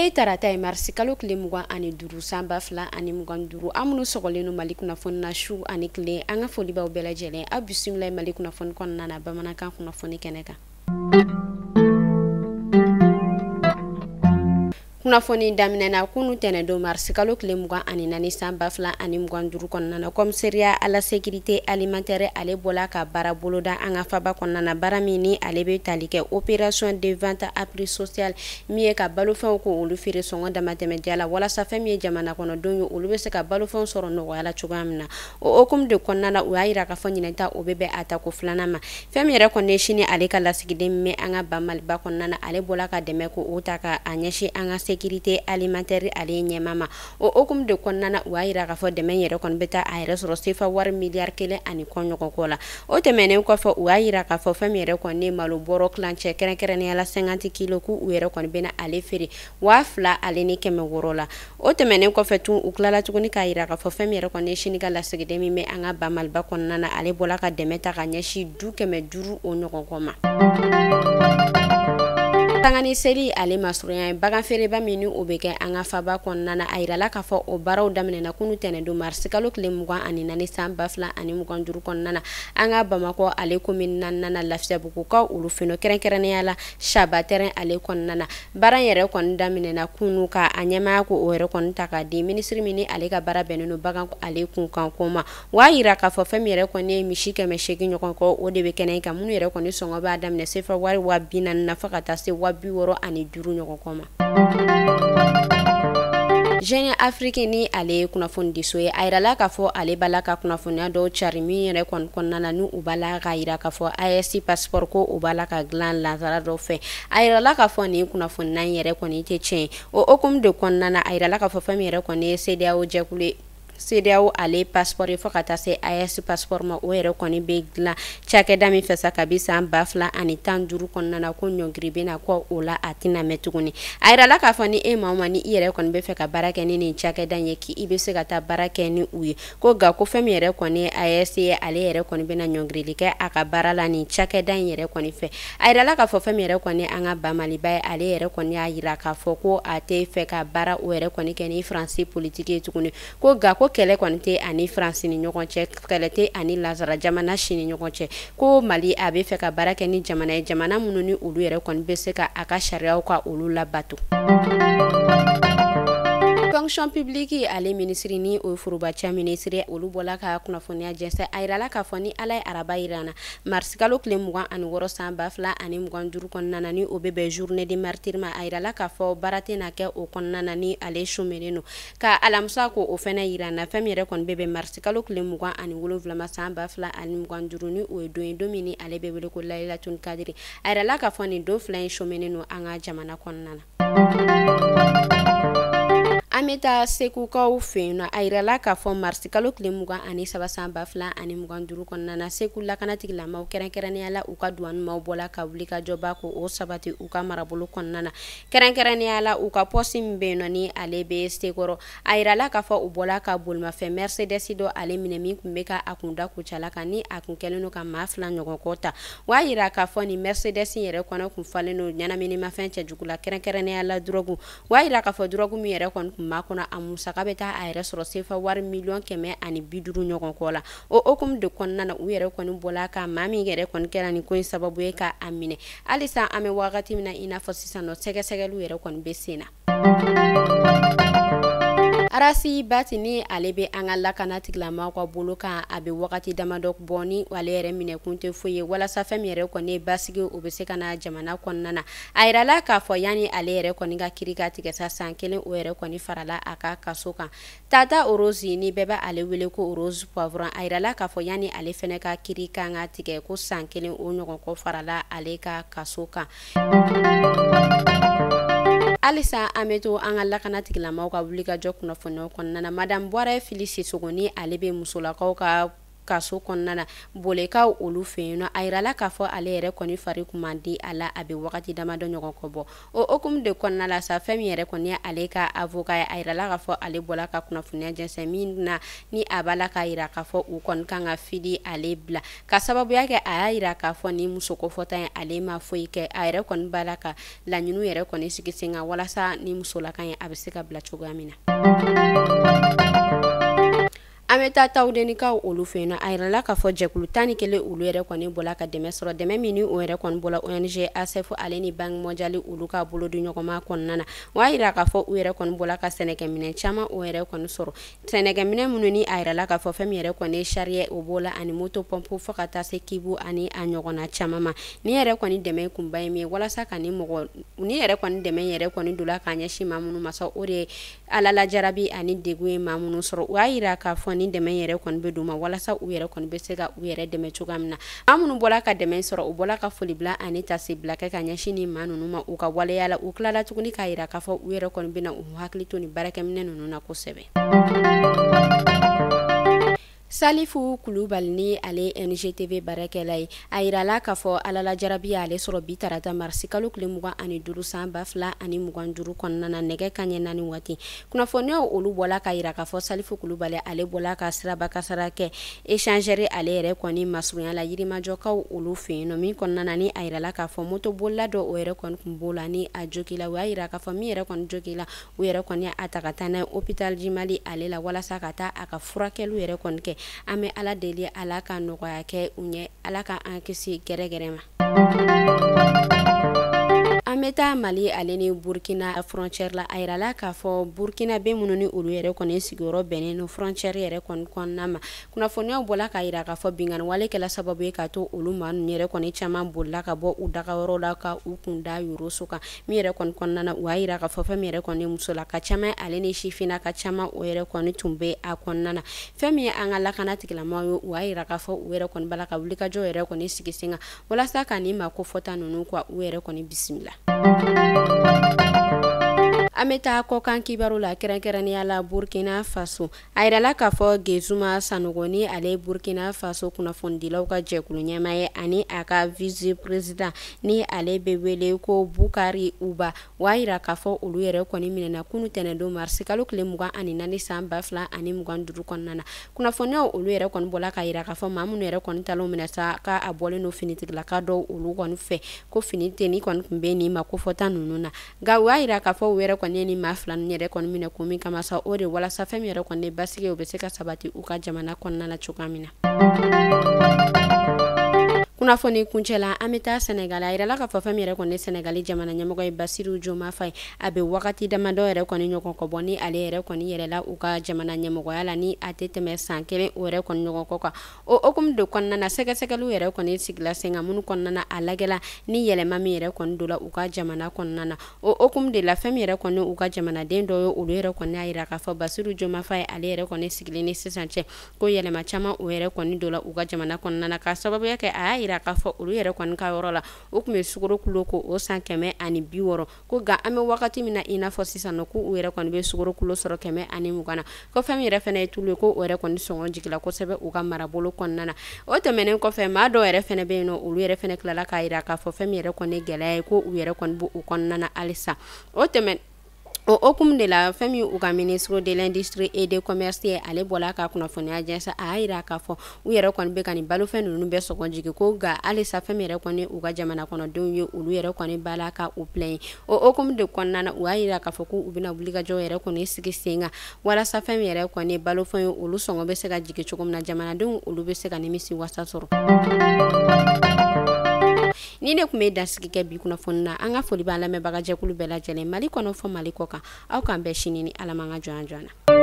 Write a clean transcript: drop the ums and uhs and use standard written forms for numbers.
Bi ye tarata ye, marisi kalo tile 25 san 2025. An minnu sɔgɔlen don Mali kunnafoni na su ani tile, an ka foli b'aw bɛɛ lajɛlen. Aw bisimila Mali kunnafoni kɔnɔna na bamanankan kunnafoni kɛnɛ kan. Kunnafoni daminɛna kunu tɛnɛndon marisi kalo tile 24 san 2025 kɔnɔna na, commissariat à la sécurité alimentaire ale bɔla ka baara boloda an ka faba kɔnɔna na, baara min ni ale bɛ tali kɛ opération de vente à prix social, min ye ka balofɛnw ko olu feere sɔngɔ damatɛmɛdiya la, walasa fɛn min ye jamana kɔnɔdenw ye, olu bɛ se ka balofɛnw sɔrɔ nɔgɔya la cogoya min na. O hukumu de kɔnɔna na, u y'a yira k'a fɔ ɲinɛ ta o bɛ bɛn a tako filanan ma. Fɛn min yɛrɛ kɔni ye sini ale ka lasigiden min bɛ an ka ba Maliba kɔnɔna na, ale bɔla ka dɛmɛ ko o ta ka a ɲɛsin an ka sécurité alimentaire ale ɲɛma ma. O hukumu de kɔnɔna na, u y'a yira k'a fɔ dɛmɛ yɛrɛ kɔni bɛ taa a yɛrɛ sɔrɔ sefa wari miliyari kelen ani kɔ ɲɔgɔn kɔ la. O tɛmɛnen kɔfɛ, u y'a yira k'a fɔ fɛn min yɛrɛ kɔni ye malo bɔrɔ tilancɛ, kɛrɛnkɛrɛnnenya la 50 kilo, k'u yɛrɛ kɔni bɛna ale feere 2600 la. O tɛmɛnen kɔfɛ tun, u tilala tuguni k'a yira k'a fɔ fɛn min yɛrɛ kɔni ye sini ka lasigiden min bɛ an ka ba Maliba kɔnɔna na, ale bɔla ka dɛmɛ ta ka ɲɛsin du 500 o ɲɔgɔn kɔ ma. Sangani seli ale masurunya ye bagan feereba min ni o bɛ kɛ an ka faba kɔnɔna na, a yirala k'a fɔ o baaraw daminɛna kunu tɛnɛndon marisi kalo tile 24 san 2025 kɔnɔna na, an ka Bamakɔ ale commune naaninan na, Lafiyabugukaw olu fɛ, kɛrɛnkɛrɛnnenya la Saba terrain ale kɔnɔna na. Baara in yɛrɛ kɔni daminɛna kunu ka a ɲɛmaaya ko o yɛrɛ kɔni ta k'a di minisiri min ni ale ka baara bɛnnen don bagan ale kunkan ko ma. O y'a yira k'a fɔ fɛn min yɛrɛ kɔni ye misi 800 ɲɔgɔn kɔ, o de bɛ kɛnɛ kan, minnu yɛrɛ kɔni sɔngɔ b'a daminɛ sefa wari 40 000 na fo ka taa se 65 000 ɲɔgɔn kɔ ma. Jeune Afrique ni ale ye kunnafonidiso ye, a yirala k'a fɔ ale b'a la ka kunnafoniya dɔw cari min yɛrɛ kɔni kɔnɔna na, ni u b'a la k'a yira k'a fɔ AES passeport ko o b'a la ka dilan lansara dɔw fɛ. A yirala k'a fɔ nin kunnafoniya in yɛrɛ kɔni tɛ tiɲɛ ye. O hukumu de kɔnɔna na, a yirala k'a fɔ fɛn min yɛrɛ kɔni ye CEDEAO jɛkulu ye, CEDEAO ale passeport ye, fo ka taa se AES passeport ma, o yɛrɛ kɔni bɛ dilan cakɛda min fɛ sa kabi san 2015 kɔnɔna na, ko ɲɔngiri bɛna kɔ o la, a tɛna mɛn tuguni. A yirala k'a fɔ ni e maa o maa ni i yɛrɛ kɔni bɛ fɛ ka baara kɛ ni nin cakɛda in ye, k'i bɛ se ka taa baara kɛ ni u ye, ko nka ko fɛn min yɛrɛ kɔni ye AES ye, ale yɛrɛ kɔni bɛna ɲɔngirili kɛ a ka baara la nin cakɛda in yɛrɛ kɔni fɛ. A yirala k'a fɔ fɛn min yɛrɛ kɔni an ka ba Maliba ye, ale yɛrɛ kɔni y'a yira k'a fɔ ko a tɛ fɛ ka baara o yɛrɛ kɔni kɛ ni Faransi politiki ye tuguni, ko nka ko kɛlɛ kɔni tɛ ani Faransi ni ɲɔgɔn cɛ, kɛlɛ tɛ ani Lazara jamana si ni ɲɔgɔn cɛ, ko Mali a bɛ fɛ ka baara kɛ ni jamana ye, jamana minnu ni olu yɛrɛ kɔni bɛ se ka a ka sariyaw ka olu labato. Fonction publique ale minisiri ni o ye forobaca minisiri, olu bɔla ka kunnafoniya jɛnsɛn. A yirala k'a fɔ ni Ala ye araba yira na, marisi kalo tile 26 san 2025 kɔnɔna na, ni o bɛ bɛn journée de martyr ma, a yirala k'a fɔ baara tɛna kɛ o kɔnɔna na, ni ale sumɛnen don. Ka alamisa ko o fɛnɛ yira na, fɛn min yɛrɛ kɔni bɛ bɛn marisi kalo tile 27 ma san 2025, ni o ye don ye, don min ni ale bɛ wele ko Layilatun Kadiri. A yirala k'a fɔ nin don fila in sumɛnen don an ka jamana kɔnɔna na. An bɛ taa Segukaw fɛ yen nɔ. A yirala k'a fɔ marisi kalo tile 23 san 2025 kɔnɔna na, Segu lakanatigilamaw, kɛrɛnkɛrɛnnenya la u ka douane maaw, bɔla ka wuli ka jɔba ko o sabati u ka marabolo kɔnɔna na, kɛrɛnkɛrɛnnenya la u ka poste min bɛ yen nɔ ni ale bɛ Sekɔrɔ. A yirala k'a fɔ u bɔla ka bolimafɛn Mercedes dɔ ale minɛ min tun bɛ ka a kun da Kucala kan, ni a kun kɛlen don ka maa fila ɲɔgɔn kɔ ta. O y'a yira k'a fɔ nin Mercedes yɛrɛ kɔnɔ kun falen don ɲɛnaminimafɛn cɛjugu la, kɛrɛnkɛrɛnnenya la drogue. O y'a yira k'a fɔ drogue min yɛrɛ kɔni tun b'a kɔnɔ, a musaka bɛ taa a yɛrɛ sɔrɔ sefa wari 150 miliyɔn ɲɔgɔn kɔ la. O hukumu de kɔnɔna na, u yɛrɛ kɔni bɔla ka maa min yɛrɛ kɔni kɛra nin ko in sababu ye ka a minɛ. Halisa an bɛ wagati min na, i n'a fɔ sisan nɔ, sɛgɛsɛgɛliw yɛrɛ kɔni bɛ sen na. Ras Bath ni ale bɛ an ka lakana tigilamaw ka bolo kan, a bɛ wagati damadɔ bɔ ni ale yɛrɛ minɛkun tɛ foyi ye walasa fɛn min yɛrɛ kɔni ye basigi o bɛ se ka na jamana kɔnɔna na. A yirala k'a fɔ yanni ale yɛrɛ kɔni ka kiri ka tigɛ sa, san kelen o yɛrɛ kɔni farala a ka kaso kan. Tata Rose ni bɛɛ bɛ ale wele ko Rose Poivron, a yirala k'a fɔ yanni ale fɛnɛ ka kiri kan ka tigɛ, ko san kelen o ɲɔgɔn kɔ farala ale ka kaso kan. Halisa an bɛ to an ka lakana tigilamaw ka wulikajɔ kunnafoniyaw kɔnɔna na. Madame Bɔrɛ Fili Sisoko ni ale bɛ musolakaw ka Kaso kɔnɔna na Bolekaw olu fɛ yen nɔ. A yirala k'a fɔ ale yɛrɛ kɔni fari kun man di a la, a bɛ wagati damadɔ ɲɔgɔn kɔ bɔ. O hukumu de kɔnɔna la sa, fɛn min yɛrɛ kɔni ye ale ka avocat ye, a yirala k'a fɔ ale bɔla ka kunnafoniya jɛnsɛn min na ni a b'a la k'a yira k'a fɔ u kɔni kan ka Fidi ale bila, ka sababuya kɛ a y'a yira k'a fɔ ni muso kofɔta ye, ale ma foyi kɛ. A yɛrɛ kɔni b'a la ka laɲiniw yɛrɛ kɔni sigi sen kan walasa ni musolaka ye a bɛ se ka bila cogoya min na. An bɛ taa Tawudenikaw olu fɛ yen nɔ. A yirala k'a fɔ jɛkulu 11 olu yɛrɛ kɔni bɔla ka dɛmɛ sɔrɔ, dɛmɛ min ni o yɛrɛ kɔni bɔla ONG ASF ale ni Banque mondiale olu ka bolo di ɲɔgɔnma kɔnɔna na. O y'a yira k'a fɔ u yɛrɛ kɔni bɔla ka sɛnɛkɛminɛn caman o yɛrɛ kɔni sɔrɔ, sɛnɛkɛminɛn minnu ni a yirala k'a fɔ fɛn min yɛrɛ kɔni ye charrue o b'o la, ani moto pompe, fo ka taa se kibu ani a ɲɔgɔnna caman ma. Ni yɛrɛ kɔni dɛmɛ kunba ye min ye walasa ka ni mɔgɔ ni yɛrɛ kɔni dɛmɛ yɛrɛ kɔni donna k'a ɲɛsin maa minnu ma sa, o de ye Ala lajarabi ani degun ye maa minnu sɔrɔ. U y'a yira k'a fɔ ni dɛmɛ yɛrɛ kɔni bɛ d'u ma walasa u yɛrɛ kɔni bɛ se ka u yɛrɛ dɛmɛ cogoya min na. Maa minnu bɔra ka dɛmɛ sɔrɔ, u bɔra ka foli bila ani tasibila kɛ ka ɲɛsin ni maa ninnu ma u ka waleya la. U tilala tuguni k'a yira k'a fɔ u yɛrɛ kɔni bɛna u hakili to ni baarakɛminɛ ninnu na kosɛbɛ. Salifu Kulubali ni ale NGTV baarakɛla ye, a yirala k'a fɔ Ala lajarabi y'ale sɔrɔ bi tarata marisi kalo tile 25 san 2025 kɔnɔna na nɛgɛ kanɲɛ 4 waati. Kunnafoniyaw olu bɔla ka yira k'a fɔ Salifu Kulubali ale bɔla ka siraba kasara kɛ échangeur ale yɛrɛ kɔni masurunya la Yirimajɔkaw olu fɛ yen nɔ, min kɔnɔna na ni a yirala k'a fɔ motobolila dɔ o yɛrɛ kɔni tun b'o la ni a jogila. U y'a yira k'a fɔ min yɛrɛ kɔni jogila, u yɛrɛ kɔni a ta ka taa n'a ye hôpital du Mali ale la walasa ka taa a ka furakɛliw yɛrɛ kɔni kɛ. An bɛ Ala deli, Ala ka nɔgɔya kɛ u ɲɛ, Ala ka an kisi gɛrɛgɛrɛ ma. An bɛ taa Mali ale ni Burkina frontière la. A yirala k'a fɔ Burkina bɛ minnu ni olu yɛrɛ kɔni sigiyɔrɔ bɛnnen don frontière yɛrɛ kɔni kɔnɔna ma. Kunnafoniyaw bɔla k'a yira k'a fɔ binkanni wale kɛla sababu ye k'a to olu maa ninnu yɛrɛ kɔni caman bolila ka bɔ u dagayɔrɔ la ka u kun da Yoroso kan, min yɛrɛ kɔni kɔnɔna na u y'a yira k'a fɔ fɛn min yɛrɛ kɔni musolaka caman ale ni sifinnaka caman o yɛrɛ kɔni tun bɛ a kɔnɔna na. Fɛn min ye an ka lakana tigilamaaw ye, u y'a yira k'a fɔ u yɛrɛ kɔni b'a la ka wulikajɔ yɛrɛ kɔni sigi sen kan walasa ka nin maa kofɔta ninnu ka u yɛrɛ kɔni bisimila. An bɛ taa kɔkan kibaru la, kɛrɛnkɛrɛnnenya la Burkina Faso. A yirala k'a fɔ Gezuma Sanogo ni ale ye Burkina Faso kunnafonidilaw ka jɛkulu ɲɛmaa ye, ani a ka vice président ni ale bɛ wele ko Bukari Uba. O y'a yira k'a fɔ olu yɛrɛ kɔni minɛna kunu tɛnɛndon marisi kalo tile 24 san 2025 kɔnɔna na. Kunnafoniyaw olu yɛrɛ kɔni bɔla k'a yira k'a fɔ maa minnu yɛrɛ kɔni taalen minɛ sa, k'a bɔlen don finitigilaka dɔw olu kɔni fɛ, ko fini tenue kɔni tun bɛ nin maa kofɔta ninnu na. Nka u y'a yira k'a fɔ u yɛrɛ kɔni ye nin maa fila ninnu yɛrɛ kɔni minɛ kun min kama sa, o de walasa fɛn min yɛrɛ kɔni basigi o bɛ se ka sabati u ka jamana kɔnɔna la cogoya min na. Kunnafoni kuncɛ la, an bɛ taa Senegal. A yirala k'a fɔ fɛn min yɛrɛ kɔni Senegal jamana ɲɛmɔgɔ ye Basiru Diomaye Faye, a bɛ wagati damadɔ yɛrɛ kɔni ɲɔgɔn kɔ bɔ ni ale yɛrɛ kɔni yɛlɛla u ka jamana ɲɛmɔgɔya la ni a tɛ tɛmɛ san kelen o yɛrɛ kɔni ɲɔgɔn kɔ kan. O hukumu de kɔnɔna na, sɛgɛsɛgɛliw yɛrɛ kɔni sigila sen kan minnu kɔnɔna na a lajɛla ni yɛlɛma min yɛrɛ kɔni donna u ka jamana kɔnɔna na. O hukumu de la, fɛn min yɛrɛ kɔni u ka jamanaden dɔw ye, olu yɛrɛ kɔni y'a yira k'a fɔ Basiru Diomaye Faye ale yɛrɛ kɔni sigilen ni sisan cɛ, ko yɛlɛma caman o yɛrɛ kɔni donna u ka jamana kɔnɔna na, k'a sababuya kɛ a y'a yira k'a fɔ olu yɛrɛ kɔni ka yɔrɔ la u tun bɛ sukaro kulo ko o san 160, ko nka an bɛ wagati min na i n'a fɔ sisan nɔ, ko u yɛrɛ kɔni bɛ sukaro kulo sɔrɔ 120 na, ko fɛn min yɛrɛ fana ye tulu ye, ko o yɛrɛ kɔni sɔngɔ jigila kosɛbɛ u ka marabolo kɔnɔna na. O tɛmɛnen kɔfɛ, maa dɔw yɛrɛ fana bɛ yen nɔ, olu yɛrɛ fana tilala k'a yira k'a fɔ fɛn min yɛrɛ kɔni ye gɛlɛya ye, ko u yɛrɛ kɔni b'o kɔnɔna na halisa. O tɛmɛn o hukumu de la, fɛn min u ka ministre de l'industrie et de commerce ye, ale bɔla ka kunnafoniya jɛnsɛn. A y'a yira k'a fɔ u yɛrɛ kɔni bɛ ka nin balofɛn ninnu bɛɛ sɔngɔ jigin, ko nka halisa fɛn min yɛrɛ kɔni u ka jamana kɔnɔdenw ye, olu yɛrɛ kɔni b'a la ka u plaigner. O hukumu de kɔnɔna na, u y'a yira k'a fɔ ko u bɛna wulikajɔ yɛrɛ kɔni sigi sen kan walasa fɛn min yɛrɛ kɔni balofɛn ye, olu sɔngɔ bɛ se ka jigin cogo min na, jamanadenw olu bɛ se ka nimisi wasa sɔrɔ. Ni ne tun bɛ dansigi kɛ bi kunnafoni na, an ka foli b'an lamɛnbagajɛkulu bɛɛ lajɛlen, Mali kɔnɔ fɔ Mali kɔ kan. Aw k'an bɛn sini ni Ala m'an ka jɔnya joona.